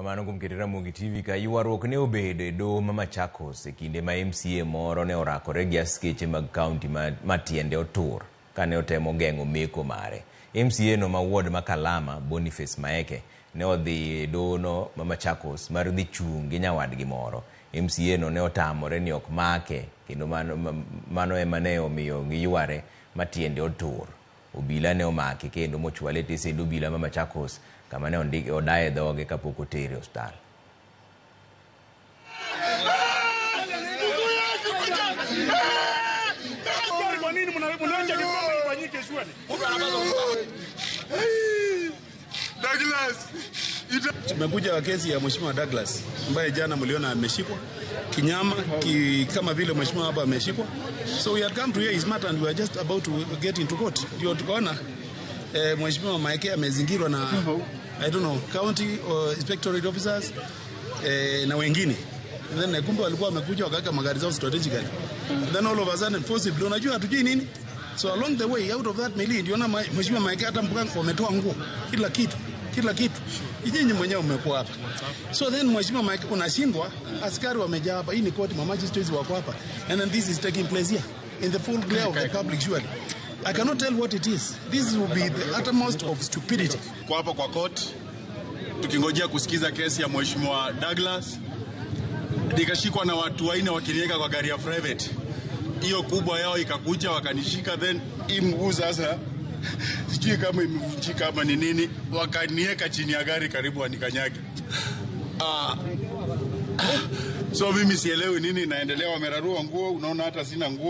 Erokamano kuom keto Ramogi TV ka ywaruok ne obedo e doho ma Machakos e kinde ma MCA moro ne orakore gi askeche mag kaunti ma tiende otur kane otemo geng'o meko mare. MCA no ma ward ma Kalama, Boniface Maeke, ne odhi e doho no ma Machakos mar dhi chung' gi nyawadgi moro. MCA no ne otamore ni ok make kendo mano ema ne omiyo giyware ma tiende otur. Obila ne omake kendo mochwale e tesend obila ma Machakos kama ne odaye dhoge kapok otere e osiptal. Tumekuja kesi ya Mheshimiwa Douglas ambaye jana mliona ameshikwa kinyama kama vile mheshimiwa hapa ameshikwa. So we had come to hear his matter and we were just about to get into court. Ndio tukaona Mheshimiwa Maeke amezingirwa na I don't know, county or inspectorate officers na wengine. And then kumbe walikuwa wamekuja wakaweka magari zao strategically. And then all of a sudden forcibly, unajua hatujui nini. So along the way out of that melee ndio na Mheshimiwa Maeke hata mpaka wametoa nguo, kila kitu, kila kitu. Nyinyi mwenyewe mmekuwa hapa. So then Mheshimiwa Maeke unashindwa, askari wamejaa hapa. Hii ni court, ma magistrates wako hapa. And then this is taking place here in the full glare of the public surely. I cannot tell what it is. This will be the uttermost of stupidity. Kwa hapa kwa court tukingojea kusikiza kesi ya Mheshimiwa Douglas, nikashikwa na watu wanne wakiniweka kwa gari ya private. Hiyo kubwa yao ikakuja wakanishika, then hii mguu sasa sijui kama imevunjika ama ni nini, wakaniweka chini ya gari karibu wanikanyage. So mimi sielewi nini inaendelea, wamerarua nguo, unaona hata sina nguo.